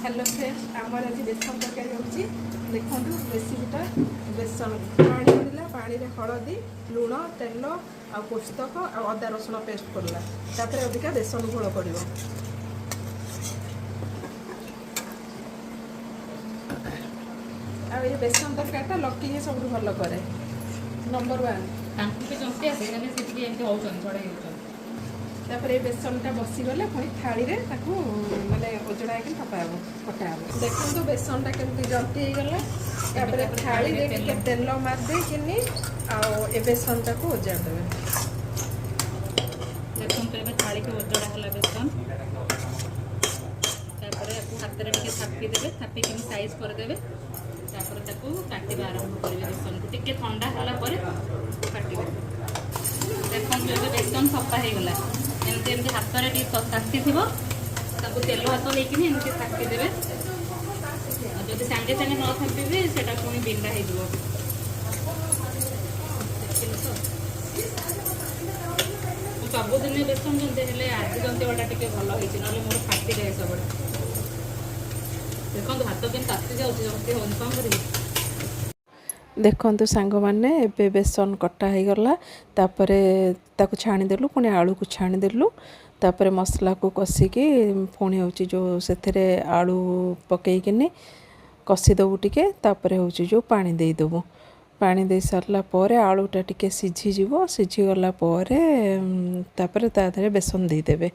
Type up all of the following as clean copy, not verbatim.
Hello friends, ଆମର ଆଜି ବେସନ ତରକାରୀ ହେଉଛି। ଦେଖନ୍ତୁ ରେସିପିଟା। ବେସନ ପାଣି ପଡ଼ିଲା, ପାଣିରେ ହଳଦୀ, ଲୁଣ, ତେଲ ଆଉ ପୋସ୍ତକ ଆଉ ଅଦା ରସୁଣ ପେଷ୍ଟ ପଡ଼ିଲା। ତାପରେ ଅବିକା ବେସନ ଘୋଳ ପଡ଼ିବ। ଆଉ ଏ ବେସନ ତରକାରୀଟା ଲକି ହିଁ ସବୁଠୁ ଭଲ କରେ, ନମ୍ବର ୱାନ୍। ତାଙ୍କୁ ବି ଜନ୍ତି ଆସେ, ହେଲେ ସେ ଟିକେ ଏମିତି ହେଉଛନ୍ତି, ଛଡ଼େଇ ହେଉଛନ୍ତି। ତାପରେ ଏ ବେସନଟା ବସିଗଲେ ପୁଣି ଥାଳିରେ ତାକୁ ମାନେ ଓଜଡ଼ା ହେଇକି ଥପା ହେବ, କଟା ହେବ। ଦେଖନ୍ତୁ ବେସନଟା କେମିତି ଜନ୍ତି ହେଇଗଲା। ତାପରେ ଥାଳିରେ ଟିକେ ତେଲ ମାରିଦେଇକିନି ଆଉ ଏ ବେସନଟାକୁ ଓଜାଡ଼ି ଦେବେ। ଦେଖନ୍ତୁ, ଏବେ ଥାଳିକି ଓଜଡ଼ା ହେଲା ବେସନ। ତାପରେ ଆକୁ ହାତରେ ଟିକେ ଥାପି ଦେବେ, ଥାପିକିନି ସାଇଜ୍ କରିଦେବେ। ତାପରେ ତାକୁ କାଟିବା ଆରମ୍ଭ କରିବେ। ବେସନକୁ ଟିକେ ଥଣ୍ଡା ହେଲା ପରେ କାଟିବେ। ଦେଖନ୍ତୁ, ଏବେ ବେସନ ସଫା ହେଇଗଲା। ଏମିତି ଏମିତି ହାତରେ ଟିକେ ତାତିଥିବ, ତାକୁ ତେଲ ହାତ ହେଇକିନି ଏମିତି ଥାପି ଦେବେ। ଆଉ ଯଦି ସାଙ୍ଗେ ସାଙ୍ଗେ ନ ଥାପିବେ, ସେଇଟା ପୁଣି ବିଣ୍ଡା ହେଇଯିବ। ଦେଖିଲେ ତ, ମୁଁ ସବୁଦିନ ବେସନ ଜନ୍ତେ, ହେଲେ ଆଜି ଜନ୍ତିବାଟା ଟିକେ ଭଲ ହେଇଛି, ନହେଲେ ମୋର ଫାଟିଯାଏ ସବୁବେଳେ। ଦେଖନ୍ତୁ, ହାତ କେମିତି ତାତି ଯାଉଛି, ଜନ୍ତି ହଉନି, କ'ଣ କରିବି? ଦେଖନ୍ତୁ ସାଙ୍ଗମାନେ, ଏବେ ବେସନ କଟା ହେଇଗଲା। ତାପରେ ତାକୁ ଛାଣିଦେଲୁ, ପୁଣି ଆଳୁକୁ ଛାଣିଦେଲୁ। ତାପରେ ମସଲାକୁ କଷିକି ପୁଣି ହେଉଛି ଯେଉଁ ସେଥିରେ ଆଳୁ ପକେଇକିନି କଷିଦେବୁ ଟିକେ। ତାପରେ ହେଉଛି ଯେଉଁ ପାଣି ଦେଇଦେବୁ। ପାଣି ଦେଇ ସାରିଲା ପରେ ଆଳୁଟା ଟିକେ ସିଝିଯିବ। ସିଝିଗଲା ପରେ ତାପରେ ତା ଦେହରେ ବେସନ ଦେଇଦେବେ।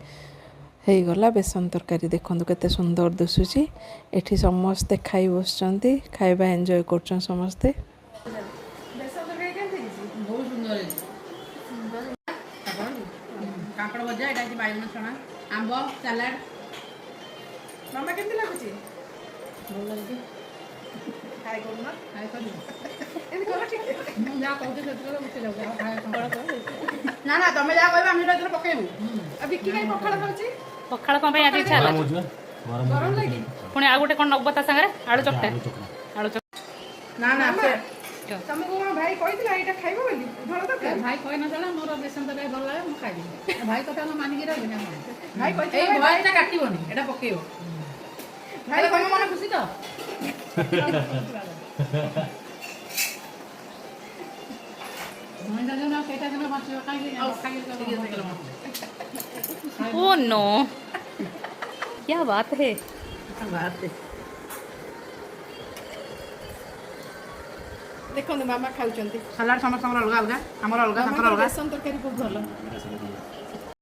ହେଇଗଲା ବେସନ ତରକାରୀ। ଦେଖନ୍ତୁ କେତେ ସୁନ୍ଦର ଦିଶୁଛି। ଏଠି ସମସ୍ତେ ଖାଇ ବସୁଛନ୍ତି, ଖାଇବା ଏନ୍ଜୟ କରୁଛନ୍ତି ସମସ୍ତେ। ବେସନ ତରକାରୀ କେମିତି ହେଇଛି? ବହୁତ ସୁନ୍ଦର ହେଇଛି। କାଙ୍କଡ଼ ଭଜା, ଏଇଟା ହେଇଛି ବାଇଗଣ ଛଣା, ଆମ୍ବ, ସାଲାଡ଼। ମାମା, କେମିତି ଲାଗୁଛି? ଭଲ ଲାଗୁଛି। ଖାଇ କରୁନ। ଖାଇ କରିବି। ଏମିତି କର ଟିକେ। ମୁଁ ଯାହା କହୁଛି ସେଥିରେ ବୁଝି ଯାଉଛି। ଆଉ ଖାଇବା କଣ? ନା ନା, ତମେ ଯାହା କହିବ ଆମେ ସେଇଟା ପକେଇବୁ। ଆଉ ବିକି କାଇଁ ପଖାଳ ଖାଉଛି? ପଖାଳ କ'ଣ ପାଇଁ ଆଜି ଇଚ୍ଛା ହେଲା? ଗରମ ହେଉଛି ନା, ଗରମ। ଗରମ ଲାଗି। ପୁଣି ଆଉ ଗୋଟେ କ'ଣ ନବ ତା ସାଙ୍ଗରେ? ଆଳୁ ଚକଟା। ଆଳୁ ଚକଟା। ଆଳୁ ଚକଟା। ନା ନା। ମାମା, ତମକୁ କଣ ଭାଇ କହିଥିଲା ଏଇଟା ଖାଇବ ବୋଲି, ଝୋଳ ତରକାରୀ? ଭାଇ କହିନଥିଲା। ମୋର ବେସନ ତରକାରୀ ଭଲ ଲାଗେ, ମୁଁ ଖାଇବି। ଭାଇ କଥା ମୁଁ ମାନିକି ରହିବି ନା କଣ? ଭାଇ କହିଥିଲା। ଏଇ ଭଏସଟା କାଟିବନି, ଏଇଟା ପକେଇବ। ଭାଇ ଭାଇ, ତମ ମନ ଖୁସି ତ? ମଣିଷ ଜୀବନ ସେଇଟା ଦିନ ବଞ୍ଚିବ କାହିଁକି? ଖାଇକି। ओ नो, क्या बात है! ବାହାରେ। ଦେଖନ୍ତୁ, ମାମା ଖାଉଛନ୍ତି। ସାଲାଡ଼ ସମସ୍ତଙ୍କର ଅଲଗା ଅଲଗା, ଆମର ଅଲଗା, ତାଙ୍କର ମାମାଙ୍କର ଅଲଗା। ବେସନ ତରକାରୀ ବହୁତ ଭଲ।